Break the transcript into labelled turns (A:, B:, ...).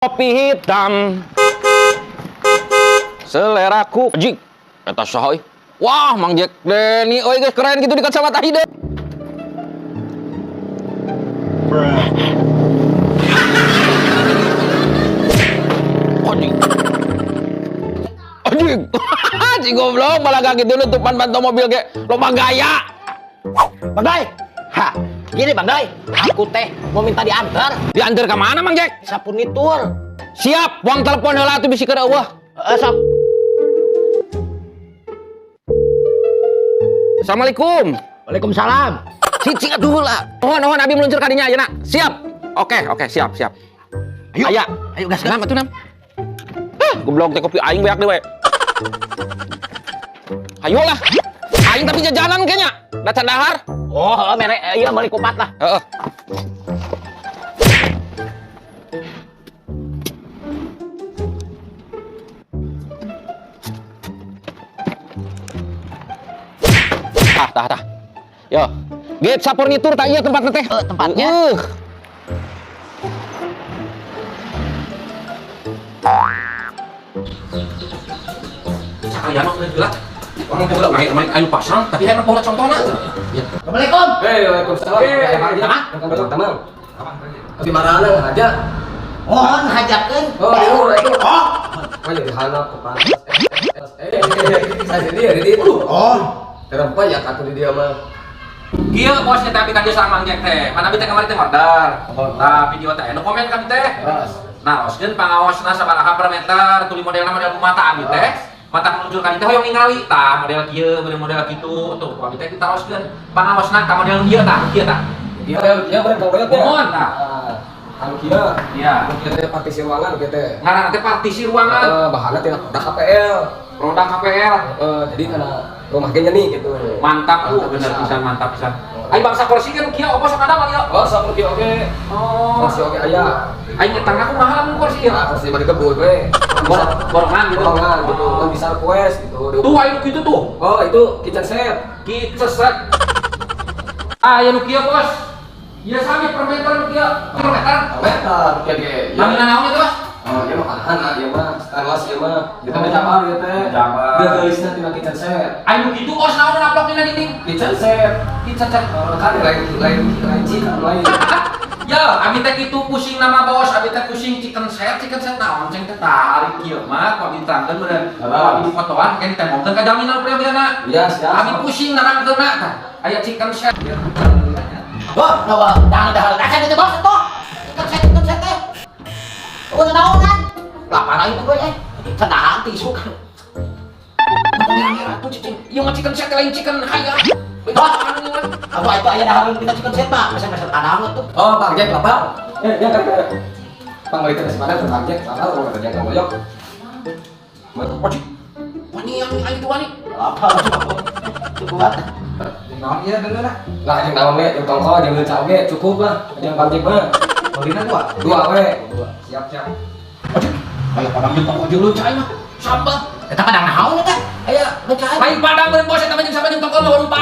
A: Kopi hitam. Seleraku jik. Eta saha euy? Wah, Mang Jack Denny euy geus keren gitu di kacamata hideung. Anjing. Anjing. Si goblok malah gak gitu nutupan bantu mobil ge loba gaya.
B: Bang Doi, ha, gini Bang Doi, aku teh mau minta diantar.
A: Diantar ke mana, Mang Jack?
B: Sapunitur.
A: Siap, buang telepon heula atuh bisi keur eueuh.
B: Heeh, sok.
A: Assalamualaikum.
B: Waalaikumsalam.
A: Cicing atuh heula. Mohon mohon abi meluncur ka dinya ayeuna. Siap. Oke, oke, siap, siap.
B: Ayo.
A: Aya.
B: Ayo gas gas.
A: Nam atuh nam. Ah, goblok teh kopi aing beak deui we. Ayo lah. Aing tapi jajanan kayaknya. Da can dahar.
B: Oh, heeh, mere iya meuli kupat lah.
A: Heeh. Tah, tah, tah. Yo. Gate Sapurnitur tah ieu tempatna teh.
B: Eh, tempatnya.
A: Sakalian mah geus lah. Orang teh ulah main ayo pasang, tapi hayang pola contohna. Ya.
B: Assalamualaikum.
C: Hei, waalaikumsalam.
A: Eh,
C: Apa? Tamang. Tapi marana aja.
B: Mohon hajakeun.
C: Oh, iya, itu.
B: Oh.
C: Oh, jadi hanap ke pantas. Saya jadi ya di itu.
B: Oh.
C: Terempa ya katu di dia mah.
A: Kieu bos teh tapi kan dia sama Mang Jack teh. Mana abi teh kamari teh order.
C: Oh.
A: Tah video teh anu komen kami teh.
C: Terus.
A: Nah, oskeun pangaosna sabaraha per meter, tuluy modelna model kumaha abi teh. Mata meluncur ka teh hoyong ningali tah model kieu, model model kitu tuh ku abi teh ditaroskeun. Pangaosna tah model ieu tah, kieu tah.
C: Iya, iya, bareng kau banyak ya.
A: Mohon tah.
C: Anu kieu.
A: Iya.
C: Anu kieu teh partisi ruangan kieu teh.
A: Ngaranna teh partisi ruangan,
C: Bahanna tina produk KPL.
A: Produk KPL.
C: Jadi karena rumah ge nih gitu.
A: Mantap, bener pisan, mantap pisan. Aing bangsa kursi kan kieu opo sok ada mah ieu.
C: Oh, sok kieu oge.
A: Oh.
C: Kursi oge aya.
A: Aing nyetang aku mahal lamun kursi ieu.
C: Nah, kursi mah digebut we.
A: Borongan gitu.
C: Borongan gitu. Kan bisa request gitu.
A: Tuh aing kitu tuh.
C: Oh, itu kitchen set.
A: Kitchen set. Ah, ya nu kieu, Bos. Ya sami per meter nu kieu. Per meter.
C: Meter, kieu ge.
A: Namina naon itu, Bos?
C: Oh, ieu mah kanahan ah, ieu mah stainless ieu mah. Kita mah capar ieu teh.
A: Capar.
C: Geulisna tina kitchen set.
A: Aing nu kitu bos naon naplok dina dinding.
C: Kitchen set.
A: Kitchen set.
C: Oh, kan lain lain lain cita lain.
A: Ya, abi teh kitu pusing nama bos, abi teh pusing chicken set naon ceng teh tarik kieu mah ku abi diterangkeun meureun. Ku abi difotoan kan ditembongkeun ka jaminan priobina.
C: Iya, siap.
A: Abi pusing nerangkeunna tah. Aya chicken set.
B: Oh, nawa dahal dahal kaca itu bos tuh. Chicken set teh. Oh, naonan. Lapar aing teh eh. Cendahan tisu.
A: Ngira-ngira tuh cicing. Ieu mah chicken set lain chicken hayam.
B: Oh, apa itu aya dahar kita chicken set mah, meser-meser kadang tuh.
C: Oh, Bang Jack lapar. Eh, dia kan Bang balik ke Padang Bang Jack lapar mau kerja kamu yok.
A: Wajib. Wani yang aing tuh wani.
B: Lapar. Kuat.
D: Naon ieu deungeun ah?
C: Lah jeung naon we, jeung tongkol jeung leunca oge cukup lah. Jeung Bang Jack mah.
D: Meulina dua.
C: Dua we.
D: Dua. Siap, siap.
A: Wajib. Aya padang jeung tongkol jeung leunca aing mah. Sambal.
B: Eta padang naon eta? Aya leunca.
A: Lain padang meureun bos eta mah jeung sambal jeung tongkol mah warung